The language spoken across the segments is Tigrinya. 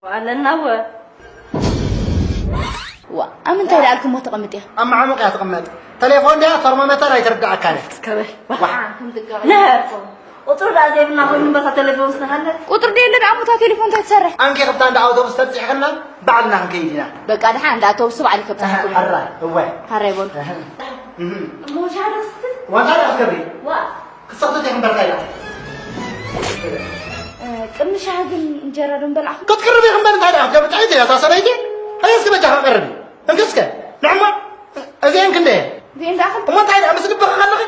ኣለና ወ ዋ ኣብ ምንታይ ደኣልኩሞ ተቐምጥ እያ ኣብ መዓሙቕ እያ ትቕመጥ። ተሌፎን ድያ ተርሞሜተር ኣይትርድኣካን እያ። እስከበል ዋዓ ቁፅሩ ደኣ ዘይብልና ኮይኑ በታ ቴሌፎን ስናሃለት። ቁፅሪ ደየለ ደኣ እሞ እታ ቴሌፎን እንታይ ትሰርሕ? ኣንኪ ክብታ እንዳ ኣውቶቡስ ተብፂሕክና ባዕልና ክንከይድ ኢና። በቃ ደሓን እንዳ ኣውቶቡስ ባዕሊ ከብፅሓኩም። ሕራይ እወ። ሕራይ በሉ። እሞ ሻሃዳ ክትሰቲ? ዋንታ ደኣ ክትገብሪ? ዋ ክሰኽቲ ዲኺ እምበር እንታይ ደኣ? ቅድሚ ሻሂ ግን እንጀራ ዶ ምበላዕኹም? ክትቅርቢ ኢኺ እምበር እንታይ ደኣ ክትገብሪ ጥዕይቲ እያ እታ ሰበይቲ። ሕዚ እስኪ በጃኻ ቅርቢ። እንኪ እስከ ንዕሞ እዚአን ክንደየን? እዚአን ደኣ እሞ እንታይ ደኣ ምስ ልብኺ ከለኺ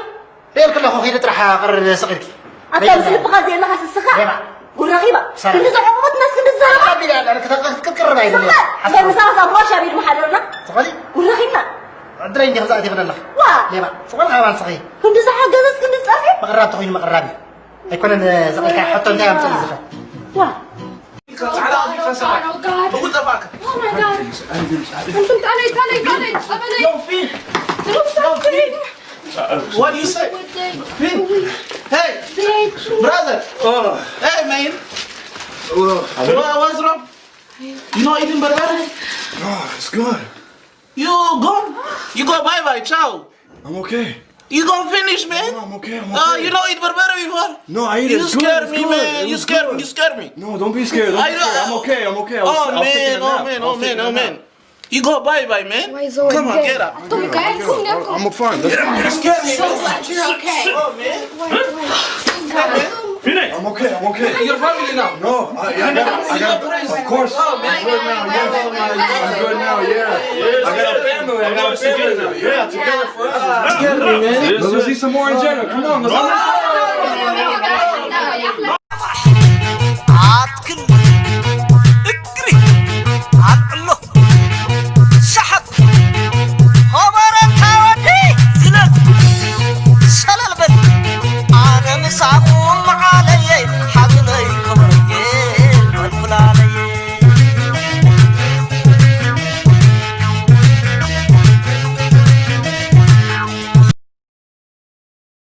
ርእየልኪ ኣለኹ ኺዲ ጥራሕ ቅርብ ስቕ ኢልኪ። ኣታ ምስ ልብኻ ዘይብልኻ ስስኻ ጉራኺባ ክንዲ ዘዕቆትናስ ክንዲ ዘረባ ኣቢላ ኣላ ክትቅርብ ኣይደለየ ሓሳብ ምሳኻ ሳብ ሞሻ ቢድ መሓደርና ትኾኒ ጉራኺብና ዕድለይ እንዲኺ ዝኣትየ ክደለኺ ዋ ሌባ ዝኾነ ኣባል ስኺ ክንዲ ዝሓገዘስ ክንዲ ዝጠፍእ ምቕራብ ተኾይኑ ምቕራብ እዩ ኣይኮነን ዘቐልካ ሕቶ እንታይ ኣምፅእ ዝኸ ዋ ጻዕዳ ኣውዲኻ ሰብኣይ ብኡ ጠፋእካ እንትን ጣለይ ጣለይ ጣለይ ጸበለይ Yo, Finn! Yo, Finn! What do you say? Finn! Hey! Brother! Hey, man! What, what's wrong? You not eating burger? Oh, it's good. You gone? You go bye bye, ciao. I'm okay. You gonna finish, man? No, I'm okay. I'm okay. Uh, you know eat berbere before? No, I eat you it. You scared me, man. You scared me. You scared me. No, don't be scared. Don't I, be scared. I'm okay. I'm okay. I'll, oh, I'll man, oh, man. Oh, man. Oh, man. You go bye bye, man. Come on, get up. I'm fine. Get up. You scared me, man. You're okay. Oh, man. Come on. I'm okay, I'm okay. You're family now. No, I, I got, I got, of course. I'm good now, yes. I'm good now, yeah. I got a family, I got a family now. Yeah, together forever. Let's see some more in general. Come on, let's go. ኣትክል እግሪ ኣልዕሎ ሰሓብ ኸበረታ ወዲ ዝለል ሸለል በል ኣነ ምሳኹም መዓለየይ ሓዝነይ ከበረየ ፈልፍላለየ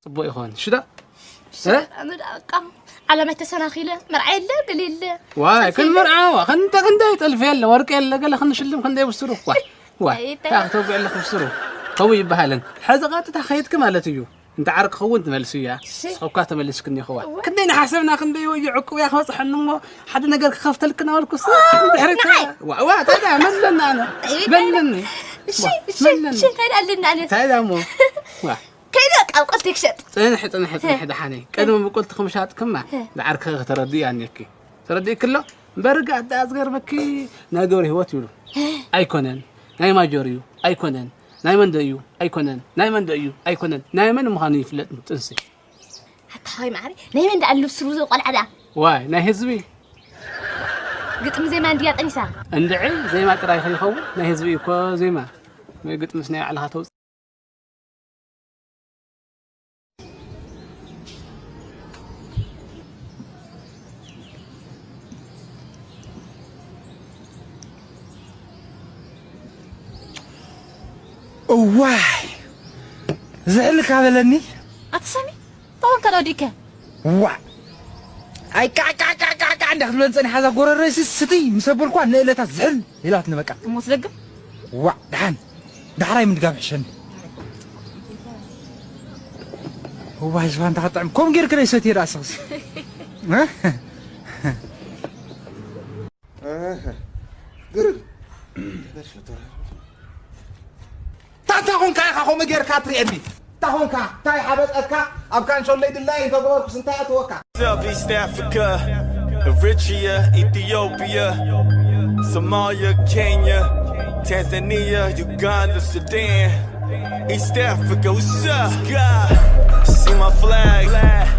ጽቡቕ ይኾን ሽዳ ኣነ ደኣ በቃ ዓለማይ ተሰናኺለ መርዓ የለ ገለ የለ ዋይ ክንመርዓ ዋ ክንተ ክንደይ ጠልፊ የለ ወርቂ የለ ገለ ክንሽልም ክንደይ ብስሩ ዋይ ዋይ እንታይ? ታኽተውግዕ ኣለኹ ብስሩ ከምኡ ይበሃልን ሕዚ ቐጥታ ኸይድኪ ማለት እዩ እንተ ዓርኪ ኸውን ትመልስያ ንስኺ እኳ ተመሊስክኒ ኢኹዋ ክንደይ ንሓሰብና ክንደይ ወዮ ዕቁብያ ክበፅሐኒ እሞ ሓደ ነገር ክኸፍተልክና በልኩስ ድሕሪት ንዓይ? ዋ ዋ ታዲያ መለና ኣነ እይ፣ መለኒ እሺ እሺ መለኒ እሺ እንታይ ደኣ ኣለና ኣነ እንታይ ደኣ እሞ ዋ ከይደ ካብ ቁልቲ ክሸጥ ፅንሒ ፅንሒ ፅንሒ ደሓነይ ቅድሚ ብቁልቲ ክምሻጥ ክማ ንዓርኪ ከተረድእያ እኒአኪ ተረዲእኪ ኣሎ እምበር ርግኣት ደኣ ዝገርመኪ ናይ ገብረ ህይወት ይብሉ ኣይኮነን ናይ ማጆር እዩ ኣይኮነን ናይ መን ዶ እዩ ኣይኮነን ናይ መን ዶ እዩ ኣይኮነን ናይ መን ምዃኑ ይፍለጥ ጥንሲ ኣታ ሓወይ ማዕረ ናይ መን ደኣ ልብስሩ ዘቆልዓ ደኣ ዋይ ናይ ህዝቢ ግጥሚ ዜማ እንድያ ጠኒሳ እንድዒ ዜማ ጥራይ ከይኸውን ናይ ህዝቢ እዩ እኮ ዜማ ግጥምስ ናይ ባዕልኻ ተውፅእ እዋይ ዝሕልካ በለኒ ኣትሰሚ ተወንከ ዶዲከ ዋ ኣይ ካዕካዕካዕካዕ እንዳ ክትብለን ፀኒሓ እዛ ጎረረይሲ ስትይ ምስ ኣበልኳ ንእለታ ዝሕል ኢላትኒ በቃ እሞ ትደግም ዋዕ ደሓን ዳሕራይ ምድጋም ሕሸኒ እዋይ ዝፋንታ ክጥዕም ከም ጌርክ ናይ ሰትየ ደኣ ስኽስ ግርግ ታታ ኾንካ ኢኻ ከምኡ ጌርካ ትርእየኒ ታኾንካ እንታይ ሓበጠካ ኣብ ካንሾለይ ድላይ እንተገበርኩስ እንታይ ኣተወካ South East Africa, Eritrea, Ethiopia, Somalia, Kenya, Tanzania, Uganda, Sudan, East Africa, what's up? God, see my flag,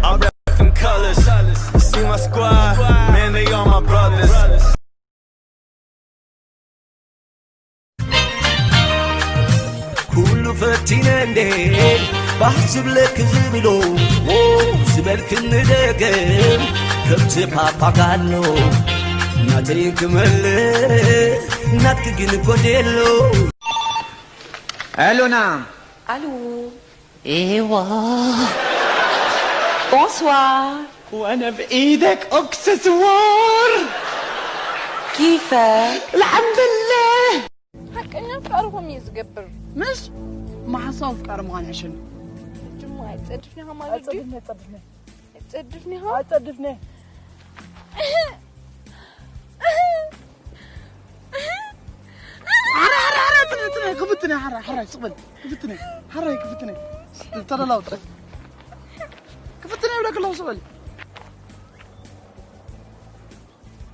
I'm repping colors. See my squad, man, they all my brothers. ኩሉ ፈቲነ እንዴ ባህ ዝብለክ ዝብሎ ዝበልክኒ ደገም ከምቲ ፓፓጋኖ ናተይ ክመልእ ናትኪ ግን ኮዴሎ ኣሉና ኣሉ ኤዋ ቦንስዋር ወነ ብኢደክ ኦክስስዎር كيفك؟ الحمد لله. ሓቀኛ ኣፍቃሪ ከምኡ እዩ ዝገብር። مش ما حصل في كرم غان عشان ጅማ ኣይጸድፍኒ ማለት ድዩ? ጸድፍني ኣይጸድፍኒ ጸድፍني. حرا حرا حرا تني تني كفتني حرا حرا سقبل كفتني حرا كفتني. ترى لو كفتني ولا كلهم سقبل.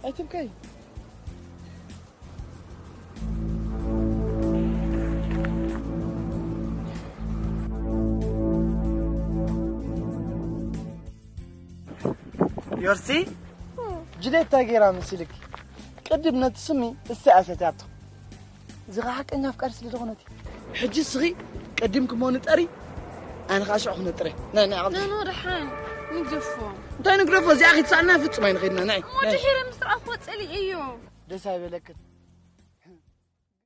أي تبكي. ዮርሲ ጅሌት እንታይ ገይራ መሲልክ? ቅድም ነቲ ስሚ እሳ እያ ሰትያቶ። እዚ ኸዓ ሓቀኛ ኣፍቃሪ ስለ ዝኾነት እዩ። ሕጂ እስኺ ቅድም ክሞ ንጠሪ ኣነ ኸዓ ሽዑ ክነጥረ ናይ ናይ ዓቕሊ ኖ ደሓን ንግደፎ። እንታይ ንግደፎ እዚኣ ኺትሳእና ፍጹም ኣይንኸድና ናይ እሞ ድሒረ ምስ ረኣኽዎ ጸሊእ እዩ። ደስ ኣይበለክን።